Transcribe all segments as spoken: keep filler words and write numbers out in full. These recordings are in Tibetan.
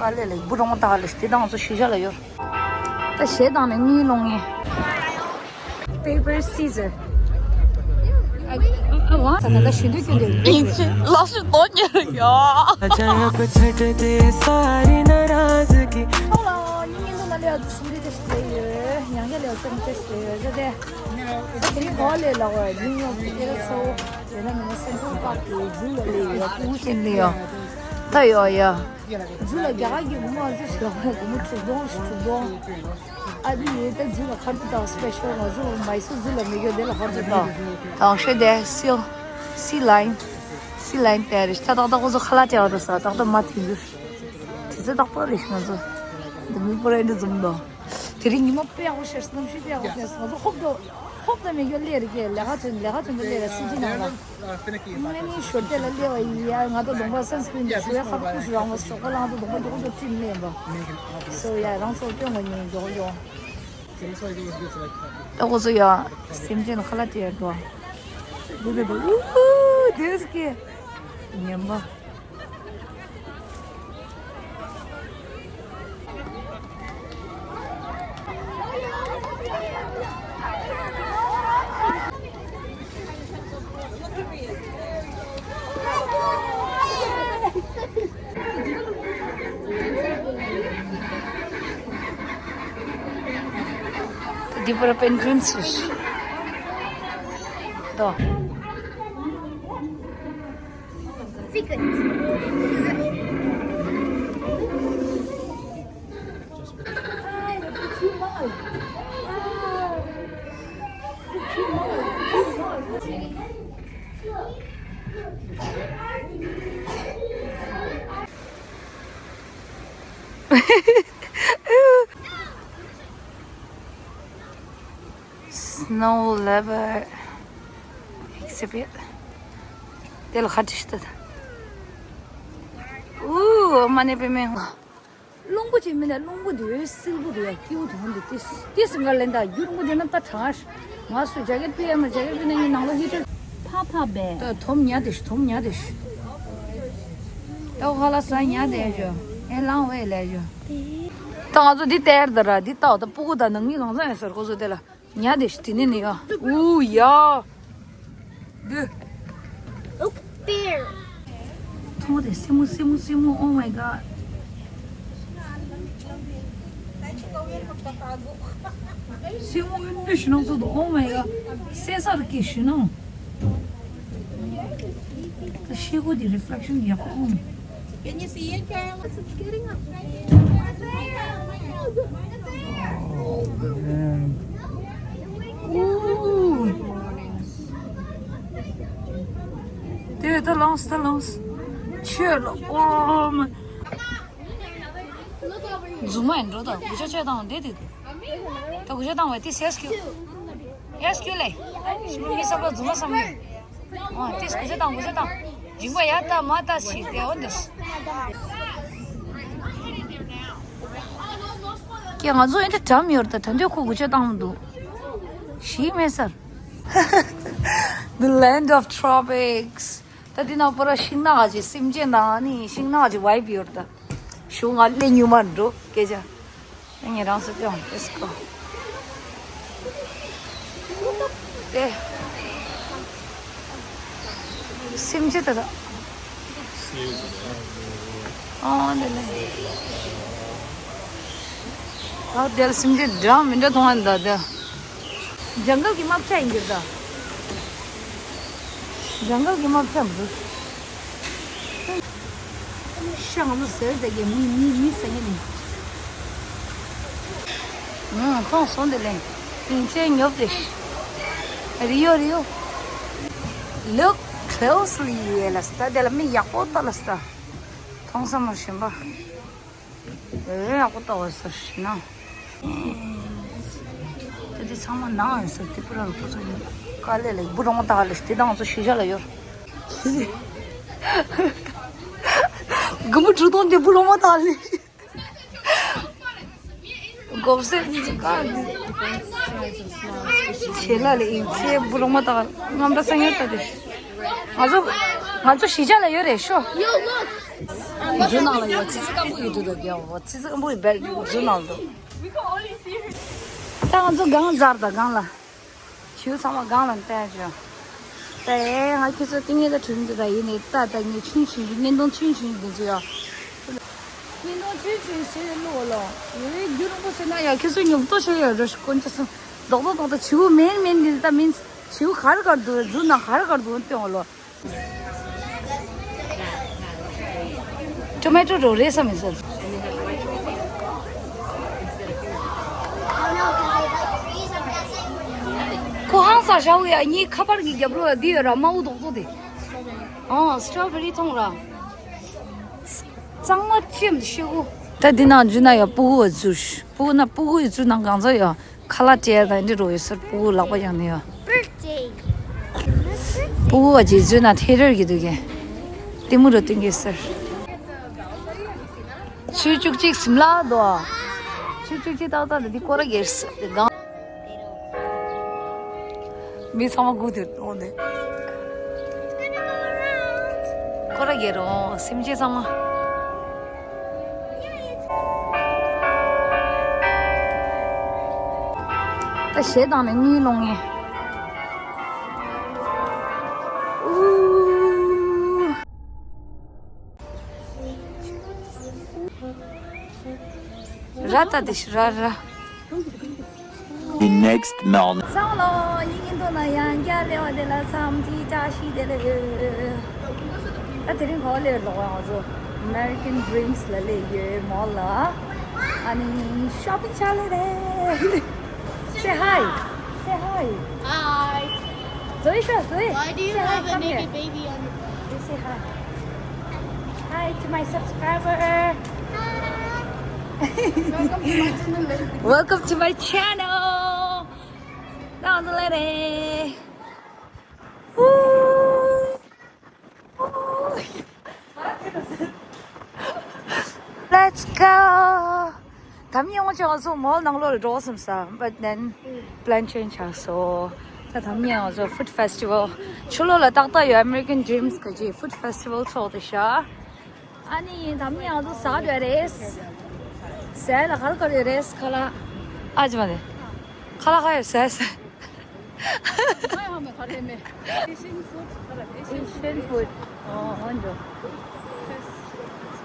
དཀའ་ལས་ལ་འབུ་རོང་བ་བཏགས་ལ་དེ་དང་ཚོ་ཤི་བྱ་ལ་ཡོད། ད་གཞས་བཏང་ནས་གཉིད་སློང་ངེ། Paper scissor. ཨ་ཨ་ཝ་ས་ན་ད་ཞུ་འདོད་སྐྱོན་འདོད། ཡིན་ཕྱིན་ལག་ཤུ་དོ་ཉེ་རུ་ཡོད། ཐོག་ལ་ཉིན་ཉིན་དུ་ན་ལས་ཨ་དུ་སུམ་རི་ཏེ་ཤི་ལེ་ཡོད། ཡང་ག་ལས་སུམ་ཏེ་ཤི་ལེ་ཡོད་ཟེར་ཏེ། ད་དེ་རིང་གོ་ལས་ལ་བ་ཉིན་ཡོད་དེ་ཚོ་ཡོད་ན་མིན་ན་སེན་ཊྲལ་པཱག་གི་ཛུ་ལ་ལས་ཡོད། ཨུ་ཅན་ལས་ཡོད། ད་ཡོད་ཡ། ཛུ་ལ་རྒྱ་གར་གྱི་སྒོར་མོ་ཨ་ཙི་ཞིག་ལ་སྒོར་མོ་དྲུག་སྟོང་དྲུག་སྟོང་། ཨ་ནི་ཡོད་ད་ཛུ་ལ་ཁ་ཐུག་དང་སི་པེ་ཤལ་ང་ཚོ་མའི་སུར་ཛུ་ལ་མི་དགོས་དེ་ལ་ཁ་ཐུག་དང་། དང་ཤོད་དེ་སིལ། སི་ལའིན། སི་ལའིན་དེ་རེད་ད་ཏག་ཏག་ཁོ་ཚོ་ཁ་ལག་སྤྲད་པ་རེད་ས་ཏག་ཏག་མ་ཐིག་རེད། དེ་ཚོ་རྟག་པར་རེད་ང་ཚོ། འདི་མི་པོ་ར་འདི་འཛོམས་དོ། དེ་རིང་ཉི་མ་དཔེ་ཡག་པོ་ཤར་སོང་གནམ་གཤིས་དཔེ་ཡག་པོ་ཤར་སོང་ང་ཚོ་ཧོབ་ཏོ། ཧོབ་ཏོ་མི་དགོས་ལས་རེད་ཀྱི་ལས་ཀ་ཐོན་ལས་ཀ་ཐོན་དུ་ལས་རེད་སི་ཇི་ནང་ལ། ང་ནི་ཞོར་དེ་ལ་སླེབས་པ་ཡིན་ཡ། ང་ད་གདོང་པ་སན་སི་ཀྲིན་དེ་ཞུ་ཡ་ཁ་པར་ཀུ་ཞུ་རང་བ་ཞོགས་པ་ལ་ང་ད་གདོང་པ་མགྱོགས་མགྱོགས་ཁྲིད་ནས་པ། སོ་ཡ་རང་ཚོར་སྟོན་པ་ཉིན་མགྱོགས་མགྱོགས། ད་ཁོ་ཚོ་ཡ་སེམས་ཅན་ཁ་ལག་སྤྲད་འགྲོ། འདི་འདི་འདི་ཨུ་དེ་སྐད་ཉན་པ། འདི་པར་པེན་ཀྲིན་སུ་ཤི་དོ། Snow leopard exhibit. དེ་ལ་ཁ་ཁྲིད་ཤི་ད། ཨུ་མ་ནེ་པེ་མེ། རླུང་པོ་ཅིག་མིན་ན་རླུང་པོ་འདི་སིལ་བུ་འདི་ཡ་སྐྱིད་པོ་འདུག་འདི་ཏིས་ཏིས་འགའ་ལེན་ད་རྒྱུ་རླུང་པོ་འདི་ན་ད་གྲང་ང་སུ་ཇེ་ཀེད་པི་ཨེ་མ་ཇེ་ཀེད་པི་ན་ངའི་ནང་ལོ་ཧི་ཊར་ཕ་ཕ་བས། ད་དོམ་ཉ་དེ་ཤི་དོམ་ཉ་དེ་ཤི། ད་ཁ་ལ་ས་ཉ་དེ་ཤི་ཨེ་ལང་བས་ལས་ཤི། ད་ང་ཚོ་འདི་སྟེར་ད་ར་འདི་ལྟ་བ་ད་སྤུ་གུ་ད་ནང་མི་གང་ས་ཡོད་ཟེར་ཁོ་ཚོ་དེ་ལ། ཉ་དེ་ཤི་དེ་ནི་ནི་ཡ། ཨུ་ཡ། འདི། Look there. མཐོང་དེ་སྲིན་མོ་སྲིན་མོ་སྲིན་མོ། Oh my god. སྲིན་མོ་ཡོད་འདི་ཤི་ནང་ཚོ་དུ། Oh my god. སེ་ས་རུ་སྐྱེས་ཤི་ནང་། ད་ཤེལ་སྒོ་དེ་རི་ཕི་ལེག་ཤན་ཡག་པོ་འོང་། Can you see it, Kayla? It's getting up. Oh, man. Ooh. དེ་ད་ལོངས་ད་ལོངས། ཆོས་ལ། Oh, man. རྫུན་མ་ཡིན་འགྲོ་ད། གུ་ཅོ་ཆོས་བཏང་བ་འདི་དེ། ད་གུ་ཅོ་བཏང་བ་དེ་སེ་སི་ཀྱུ། ཡ་སི་ཀྱུ་ལེ། ཞི་མི་མི་བསམ་པ་རྫུན་མ་བསམ་ནས། ཨོ་དེ་གུ་ཅོ་བཏང་གུ་ཅོ་བཏང་། འཇིགས་པ་ཡ་ད་མ་ད་ཕྱིར་དེ་འོ་འདི། ཀྱེ་ང་ཚོ་ཨེ་འདྲ་གྲམ་ཡོད་ད། ད་འདོད་ཁོ་གུ་ཅོ་བཏང་མི་འདུག་ཞིག་མེད་སར། The land of tropics. ད་འདི་ནང་པུ་ར་ཤིང་ནགས་ཀྱི་སེམས་ཅན་དང་ནི་ཤིང་ནགས་ཀྱི་ཝའི་བི་ཡོད་ད། ཞུ་ང་ལས་ཉུང་མ་འགྲོ་སྐད་ཆ། ངས་རང་སུ་ཀྱང་ཨེ་སི་ཀོ། དེ། སེམས་ཅན་ད་ད། ཨོ་དེ་ལས། ཨོ་དེ་ལ་སེམས་ཅན་འདྲ་མི་འདྲ་མཐོང་བ་འདུག་ད། ཇང་གལ་གྱི་རྨ་བྱ་ཡིན་གྱི་ད། ཇང་གལ་གྱི་རྨ་བྱ་མི་འདུག་ཤ་ང་ཚོ་ཟེར་ཟེར་གྱི་མི་མི་མི་ཟེར་གྱི་ནི། ཨང་ཁོང་སོང་དེ་ལེན། ཨིན་ཅེ་ཉོབ་དེ་ཤི། རི་ཡོ་རི་ཡོ། Look closely ལ་སྟ། དེ་ལ་མི་ཡག་པོ་ལྟ་ལ་སྟ། མཐོང་ས་མ་ཤེས་པ། ཨེ་ཡག་པོ་ལྟ་བ་ཟེར་ཤི་ན། དེ་དེ་ཚང་མ་ནང་ཡོད་ཟེར་དེ་པུ་ར་ལ་ཁོ་ཚོ་ཡོད། དཀའ་ལས་ལ་འབུ་རོང་བ་བཏགས་ལ་དེ་དང་ཚོ་ཤི་བྱ་ལ་ཡོད། དགུ་མོ་གྲུ་སྟོང་དེ་འབུ་རོང་བ་བཏགས་ལ། གོབ་སེ་ཀ་ཆེ་ལ་ལེ་ཨིན་ཆེ་འབུ་རོང་བ་བཏགས་རྔམ་པ་སང་ཡོད་ད་དེ། ང་ཚོ། ང་ཚོ་གཞིས་ཆགས་ལ་ཡོད་རེད་ཤོ། Yo, look. རྫུན་ནང་ལ་ཡོད། ཙི་ཙི་སྐམ་པོ་ཡོད་དུས་དོ་རྒྱལ་བོ། ཙི་ཙི་སྐམ་པོ་ཡོད་པའི་རྫུན་ནང་དུ། ད་ང་ཚོ་སྒང་འཛར་དང་སྒང་ལ། བྱིའུ་ཚང་མ་སྒང་ལ་བསྟན་བྱོས། ད་ཨེ་ང་ཁྱེད་ཚོ་ཏིང་ངེ་ད་དྲིན་དུ་ད་ཡིན་ནས་ད་ད་ངས་ཆུང་ཆུང་ཞིག་བརྙན་ཐུང་ཆུང་ཆུང་ཞིག་འདི་ཚོ་ཡོད། བརྙན་ཐུང་ཆུང་ཆུང་ཞིག་བླུགས་ལོ། ཡོད་རྒྱུ་རིང་པོ་ཟེར་ན་ཡང་ཁྱེད་ཚོ་ཉོབ་ཏོ་བྱས་ཡོད་རོ་ཞིག་དཀོན་མཆོག་གསུམ། རྡོག་རྡོག་རྡོག་རྡོག་བྱིའུ་མིན་མིན་འདི་ད་མིན། བྱིའུ་ག་རེ་ག་རེ་འདུག་རྫུན་ནང་ག་རེ་ག་རེ་འདུག་སྟོན་ལོ། Tomato རོ་རེད་ས་མི་ཟེར། ཁོ་ཧང་སང་ཞའོ་ཡ་གཉིས་ཁ་པར་གྱི་རྒྱབ་ལོགས་ལ་འདི་ཡོད་ར། དམར་པོ་རྡོག་རྡོག་དེ། ཨོ་strawberry མཐོང་ར། གཙང་མ་ཅི་ཡང་ཤེས་གོ། ད་འདི་ནང་འཛུལ་ན་ཡ་སྤུ་གུ་འཛུལ། སྤུ་གུ་ན་སྤུ་གུ་ཡི་འཛུལ་ན་གང་ཚ་ཡ། ཁ་ལག་སྤྲད་དང་འདི་འགྲོ་ཡོད་ཟེར། སྤུ་གུ་ལག་པ་ཡང་ནི་ཡོད། Birthday. སྤུ་གུ་བ་ཅིག་བཟོས་ན་ཐེ་རེར་གྱི་འདུག་གས། ལྟད་མོ་རུ་སྟོན་གྱི་ཟེར། ཆུ་བཅུ་གཅིག་སིམ་ལ་དོ། ཆུ་བཅུ་གཅིག་ཏག་ཏག་དེ་སྐོར་ར་གྱེར་སྒང་། མི་ཚང་མ་སྒུག་དེ་འོང་དེ། སྐོར་ར་གྱེར་འོང་སེམས་ཅན་ཚང་མ། ད་གཞས་བཏང་ནས་གཉིད་སློང་ངེ། ཨུ། ར་ད་དེ་ཤི་ར་ར། The next morning. སང་ལོ་ཡིན་ཡིན་དོ་ན་ཡང་རྒྱ་ལེ་བ་དེ་ལ་འཚམས་ཏི་ཏྲ་ཤི་དེ་ལ་ཡོད། ད་དེ་རིང་གོ་ལེ་ལོག་ཡང་ཚོ་American Dreams ལ་ལེ་ཡོད་མོ་ལ། ཨ་ནི་shopping ཆ་ལེ་རེད། Say hi. Say hi. Hi. Zoe, Zoe. Why do you Say hi, have a come naked here. Baby on? You say hi. Hi to my subscriber. Welcome to my channel. Down the lady. Woo. Let's go. དམ་ཡང་ཅང་སོ་མོལ་ནང་ལོགས་ལ་འགྲོ་སོང་ས། But then plan change ཆགས་སོ། ད་དམ་ཡང་སོ་food festival ཆུ་ལོག་ལ་ཏག་ཏག་ཡོད། American Dreams ག་ཅི་food festival ཚོགས་ཏེ་ཤ། ཨ་ནི་དམ་ཡང་སོ་ཟ་འདོད་རེད། ཟས་ལ་ག་རེ་ག་རེ་རེད་ཁ་ལག་ཨ་ཅི་མ་རེད། ཁ་ལག་ཁ་ཡོད་ཟས་ཟས། Asian food. ཨོ་འགྲོ།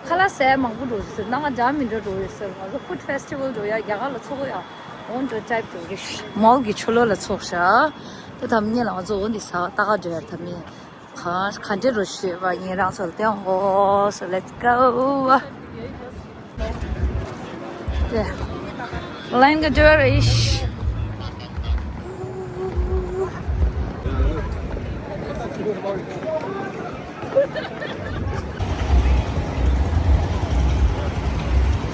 ཁ་ལག་ཟས་མང་པོ་འགྲོ་ཟེར། ནང་འཇམ་མི་འགྲོ་འགྲོ་ཡོད་ཟེར། ང་ཚོ་food festival འགྲོ་ཡ་རྒྱ་གར་ལ་ཚོགས་ཡ། ཨོ་འགྲོ་type འགྲོ་གི། མོལ་གྱི་ཆུ་ལོག་ལ་ཚོགས་ཤག་ད་དམ་ཉེ་ལ་ང་ཚོ་འོ་འདི་ཟ་ཏག་ཏག་འགྲོ་ཡ། དམ་ཉེ་གང་ག་འདྲ་རུ་ཤེས་པ་ཡིན་རང་ཚོ་ལ་སྟོན་གོ། So let's go. Yeah. Line ག་འདྲ་རེད།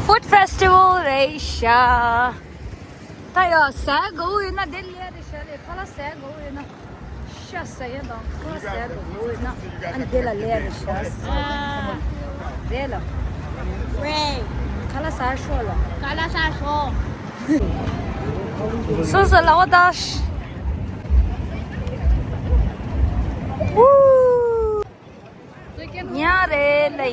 Food festival རེད་ཤག་ད་ཡ་ཟས་དགོས་ཡོད་ན་དེ་ལས་རེད་ཤག་ལས་ཁ་ལག་ཟས་དགོས་ཡོད་ན། ཤ་ཟ་ཡ་དང་ཁ་ཟས་དང་དགོས་ཡོད་ན་ཨ་ནི་དེ་ལ་ལས་རེད་ཤག་རེད་ལ། རེད། ཁ་ལག་ཟ་ཤོག་ལ། ཁ་ལག་ཟ་ཤོག་སོ་སོ་ལ་འོ་ད། ཉ་རེད་ལེ།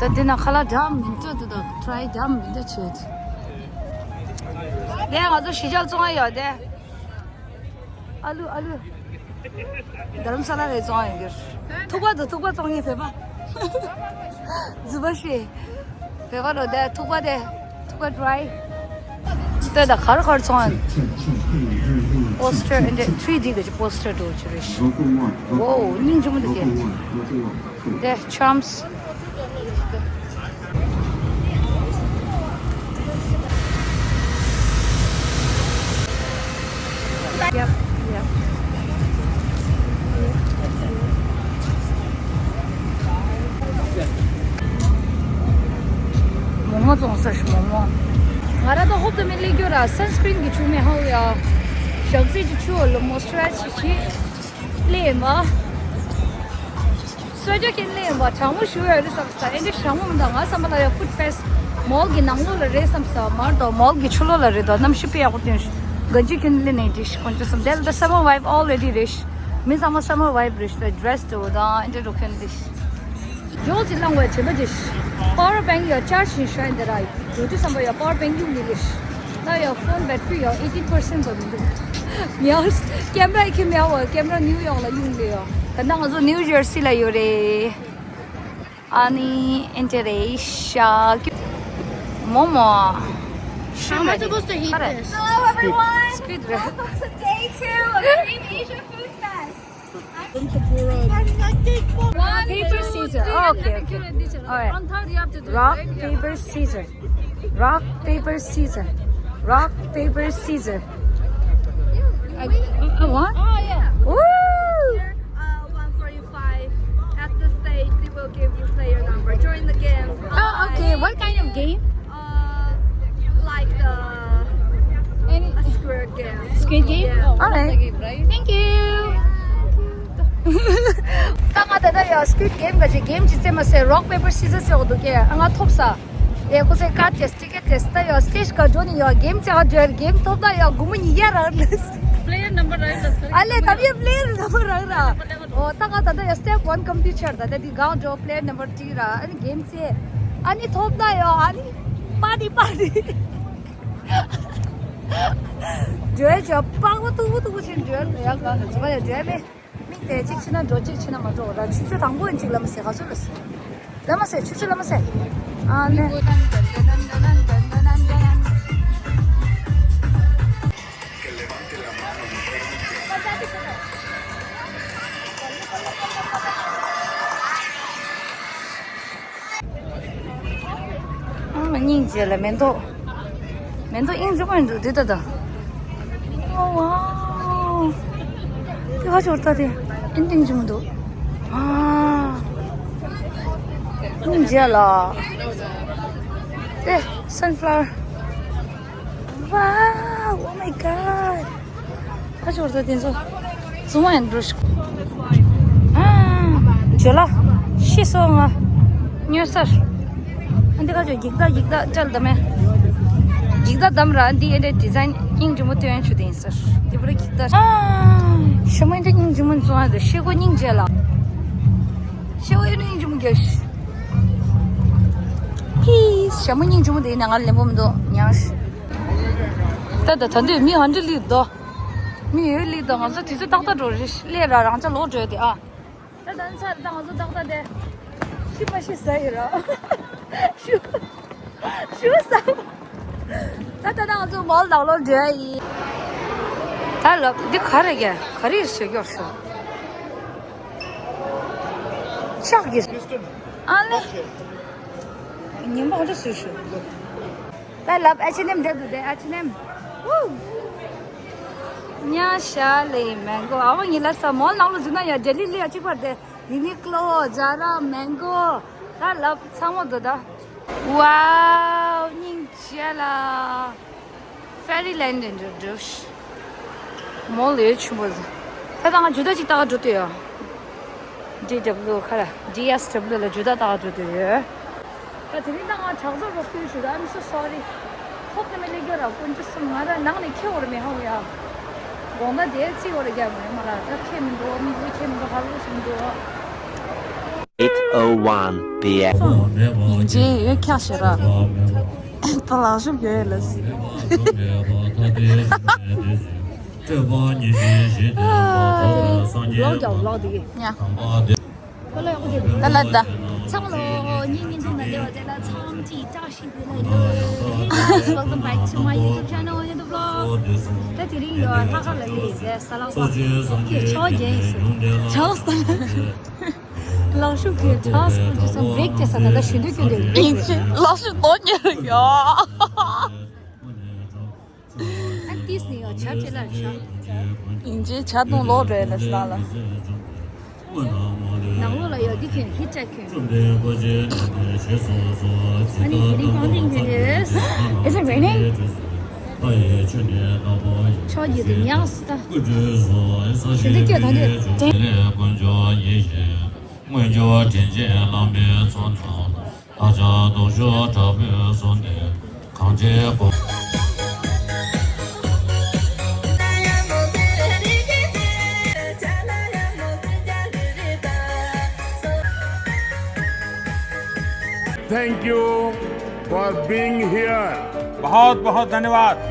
ད་འདི་ན་ཁ་ལག་འདྲ་མི་འདྲ་འདུག་ད་try འདྲ་མི་འདྲ་བྱེད། དེ་ང་ཚོ་གཞིས་ཆགས་བཙོང་ཡ་ཡོད་དེ། ཨ་ལུ་ཨ་ལུ། རྡ་རམ་ས་ལ་ལས་བཙོང་ཡ་ཡོད་གི། ཐུག་པ་འདུག་ཐུག་པ་བཙོང་ཡ་བོད་པ། རྫུན་པ་ཤེས། བོད་པ་རོ་དེ་ཐུག་པ་དེ། ཐུག་པ་dry། ལྟོས་དང་གར་གར་སོང་ཨ། poster and three D གི་poster འགྲོ་ཆུ་རེད། ཝོ་སྙིང་རྗེ་མོ་འདུག་གས། དེ་charms། Yep, yep. མོག་མོག་བཙོང་ས་ཞིག་མོག་མོག་ང་ར་ད་ཧོབ་ཏུ་མི་ལེགས་རྒྱུ་ ད་སན་སི་ཀྲིན་གྱི་ཆུ་མེད་ཧ་ཡ། ཞག་ཚིལ་གྱི་ཆུ་ལ་མོ་སི་ཅར་རའི་ཛི་བྱེད་ཀྱི་ལེན་པ། གསོལ་ཇ་ཁྱེར་ལེན་པ་གྲང་མོ་ཞུ་ཡ་རེད་བསམ་ས། ཨེ་འདྲ་གྲང་མོ་མི་འདུག་ང་བསམ་པ་ལ་ཡ་ཧུད་ཕེ་སི་མོལ་གྱི་ནང་ལོགས་ལ་རེད་བསམ་ས། མར་དང་མོལ་གྱི་ཕྱི་ལོགས་ལ་རེད་དོ། གནམ་གཤིས་དཔེ་ཡག་པོ་སྟོན་ཤག་གན་རྒྱ་ཁྱེར་ལེན་ནས་འགྲིག་ཤག་དཀོན་མཆོག་གསུམ། དེ་ལ་ད་སམ་མར་ཝའིབ་ཨོལ་རེ་ཌི་རེད་ཤག་མི་ཚང་མ་སམ་མར་ཝའིབ་རེད་ཤག་ད་ཌི་རེ་སི་དང་ཨེ་འདྲ་འགྲོ་མཁན་རེད་ཤག་ཇོ་ཅིག་བླངས་བའི་དྲན་པ་ཅིག་པ་ཝར་བེང་ཡ་ཅར་ཇི་བྱས་ཤིང་འདི་ར་འགྲོ་དུས་བསམ་པ་ཡ་པ་ཝར་བེང་གཡུག་ནི་ལེ་ཤ། ད་ཡ་ཕོན་བེ་ཊི་རི་ཡ་ཨེ་ཊིན་པར་སེན་ཊི་བ་མི་འདུག་མེད། ཀེམ་ར་ཁྱི་མེད་བ། ཀེམ་ར་ནིའུ་ཡོག་ལ་གཡུག་ནི་ཡོད། ད་ནང་ང་ཚོ་ནིའུ་ཇར་སི་ལ་ཡོད་རེད། ཨ་ནི་ཨེ་འདྲ་རེད་ཤག་མོ་མོ། How am I supposed to eat this? Hello everyone. Squid རེད། Welcome to day two of Dream Asia Food Fest. Rock, paper, scissors. Oh, okay, okay. All right. Rock, paper, scissors. Rock, paper, scissors. Rock, paper, scissors. Uh, uh, what? Oh, yeah. Woo! Uh, one forty-five. At the stage, they will give you player number. During the game. Oh, okay. What kind of game? Uh, like the Any a Squid Game. Squid Game? Yeah. Oh, all right. Thank you. ད་ང་ད་ལྟ་ཡ་Squid Game ག་ཅིག་གེམ་ཅིག་རྩེ་མ་ཟེར། Rock, paper, scissors ཟེར་འོ་འདུག་གས། ཨ་ང་ཐོབ་ས། ཨེ་ཁོ་ཚོས་ཀར་ཅིག་ཊི་ཀེ་ཊི་ཅིག་ད་ཡ་སི་ཊེ་ཇི་ག་འགྲོ་ནི་ཡ་གེམ་ཅིག་ག་འགྲོ་ཡ། གེམ་ཐོབ་ད་ཡ་སྒོར་མོ་ཉིས་བརྒྱ་རག་ལེ། Player number རག་ལེ། ཨ་ལེ་ད་ཡ་player number རག་ར། ཨོ་ད་ང་ད་ལྟ་ཡ་step one complete ཆགས། ད་ལྟ་འདི་གང་འགྲོ་player number three ར། ཨ་ནི་གེམ་རྩེ། ཨ་ནི་ཐོབ་ད་ཡ་ཨ་ནི་པར་ཊི་པར་ཊི། འགྲོ་ཡ་ཅིག་པགས་པ་སྟུག་པོ་སྟུག་པོ་བྱས་འགྲོ་ཡ་ག་ཚོ་ཡ་འགྲོ་ཡ་མེད། མིག་དེ་གཅིག་ཕྱིན་ན་འགྲོ། གཅིག་ཕྱིན་ན་མ་འགྲོ་ར། ཆུ་ཚོད་དང་པོ་ཡིན་གཅིག་ལ་མ་ཟེར། ག་ཚོད་ལ་ཟེར། ལ་མ་ཟེར། ཆུ་ཚོད་ལ་མ་ཟེར། ཨ་ནི། ཨ་སྙིང་རྗེ་ལ་མེ་ཏོག་མེ་ཏོག་དབྱིངས་ཆུང་ངུ་འདུག་འདི་ལྟ་ད། ཨོ་ཝའོ། དེ་ག་ཅོར་ལྟ་དེ། ཨིན་དབྱིངས་ཆུང་ངུ་འདུག་ཨ། སྙིང་རྗེ་ལ། དེ་sunflower། Wow, oh my god. ཁ་ཆོར་ཚོ་དེ་ཚོ་བཟུང་བ་ཡིན་འགྲོ་ཤོག་ཨ། ཇོ་ལ། ཤི་སོང་ང་། ཉོས་སར། ཨ་འདི་ཁ་ཆོ་འགྱིག་ད་འགྱིག་ད་ཅལ་ད་མེ། འགྱིག་ད་དམ་ར། འདི་ཨེ་འདྲ་ཌི་ཛའིན་སྙིང་རྗེ་མོ་སྟོན་ཆུ་དེ་ཡིན་སར། འདི་པུ་ར་འགྱིག་ད། ཨ། ཞྭ་མོ་ཨེ་འདྲ་སྙིང་རྗེ་མོ་བཟུང་ཨ། འདི་ཤེ་གོ་སྙིང་རྗེ་ལ། ཤེ་གོ་ཨེ་འདྲ་སྙིང་རྗེ་མོ་རྒྱ་ཤི། ཧི། ཞྭ་མོ་སྙིང་རྗེ་མོ་དེ་ཡིན་ན་ང་ལེན་པོ་མི་འདུག་ཉག་ཤི། ད་ད་ད་འདོད་མི་ཧ་འདྲ་ལི་དོ། མི་ཡོད་ལི་དོ། ང་ཚོ་དུས་ཚོད་ཏག་ཏག་འགྲོ་རེད། སླེབས་ར་རང་ཅག་ལོག་འགྲོ་ཡ་དེ་ཨ། ད་ད་ཚར་ད་ང་ཚོ་ཏག་ཏག་དེ། ཤི་པ་ཤི་ཟ་ཡི་ར། ཤུ། ཤུ་ཟ། ད་ད་ད་ང་ཚོ་མོལ་ནང་ལོག་འགྲོ་ཡ་ཡིན། ད་ལབ་འདི་ག་རེ་ག་ག་རེ་ཞིག་ཡོད་ཤག་ལྕགས་ཀྱི། ཨ་ལེ། ཉིན་མོ་འདི་སུ་ཞུ། ད་ལབ་ཨེཆ་ཨེན་ཨེམ་འདྲ་འདུག་དེ་ཨེཆ་ཨེན་ཨེམ། ཝུ། ཉ་ཤ་ལེ་མེང་གོ། ཨ་བ་ཉི་ལ་ས་མོལ་ནང་ལོ་འཛུལ་ན་ཡ་ལྡི་ལི་ལི་ཡ་གཅིག་པར་དེ། ཡུ་ནི་ཀློ། ཛ་ར། མེང་གོ། ད་ལབ་ཚང་མ་འདུག་ད། ཝའོ་སྙིང་རྗེ་ལ། ཕེ་རི་ལེན་ཌི་འདྲ་འདུག་མོལ་ཡོད་ཆུ་བོ་ཟེར། ད་ད་ང་ཇུ་ད་ཅིག་ལྟ་ག་འགྲོ་དུས་ཡོད། ཌི་ཌབ་ལུ་ག་རེ། ཌི་ཨེས་ཌབ་ལུ་ལ་ཇུ་ད་ལྟ་ག་འགྲོ་དུས་ཡོད། ད་དེ་རིང་ད་ང་དྲག་ཟོ་རོགས་སྐྱོར་ཞུ། I'm so sorry. ཧོབ་ཏེ་མི་ལེགས་ར་དཀོན་མཆོག་གསུམ། ང་ར་ནང་ནས་ཁྱེར་བར་མི་ཧ་གོ་ཡ། དགོང་དག་དེ་རྩིས་བར་རྒྱབ་མེད་མ་ར། ད་ཁྱེར་མི་འདུག་མི་བུ་ཁྱེར་མི་འདུག་ཧ་ལོ་ཞིག་མི་འདུག eight oh one p.m. ཡིན་ཅེ་ཡོད་ཁྱག་ཤེ་ར། ད་ལག་ཤུབས་ཡོད་ལ། སྤྲོས་པ་ཉི་ཤུ་བཞི་ལྡན་པ་ཐོབ་པའི་སངས་རྒྱས། ལོག་ཀྱང་ལོག་དེ་གི། ཉ། ད་ལ་ད། ཚང་མ་ལོ་ཉིན་ཉིན་ཐུང་ན་བདེ་བ་བདེ་ལ་ཚང་ཅི་བཀྲ་ཤིས་བདེ་ལ་ཡོད། Hey guys, welcome back to my YouTube channel and the vlog. ད་དེ་རིང་ཡོད་ལྷག་དཀར་ལ་ལས་ཟེར་ས་ལག་པ་ཀྱི་ཆོ་རྒྱན་ཟེར་ཆོ་ས་ལག་ཤུབས་ཀྱི་ཆོ་ས་ཀྱི་སམ་བེག་ཏེ་ས་ད་ད་ཞུ་འདོད་སྐྱོ་འདོད་ཡིན་ཅི་ལག་ཤུབས་དོ་ཉེ་རུ་ཡོད། ཨ་ཏིས་ནི་ཡོད་ཆ་ཆེ་ལ་ཆ། ཡིན་ཅེ་ཆ་དུང་ལོག་འགྲོ་ཡ་ལ་ས་ལ། ནང་ལོགས་ལ་ཡོད་འདི་ཁྱོད་ཧི་ཊ་ཁྱོད། ཨ་ནི་དེ་རིང་གང་དེ་ཁྱོད་རེད། Is it raining? ཕྱོགས་བརྒྱད་དུ་མྱངས་སུ་ལྟ། ཞི་བདེ་སྐྱོད་དང་འདྲེས། དཀོན་མཆོག་དྲིན་ཅན་བླ་མའི་ཚོགས་དང་། བདག་ཅག་སྡུག་ཤོས་དྲག་པོའི་གཟུགས་ནི་གང་བྱེད་དགོས། Thank you for being here. बहुत बहुत धन्यवाद।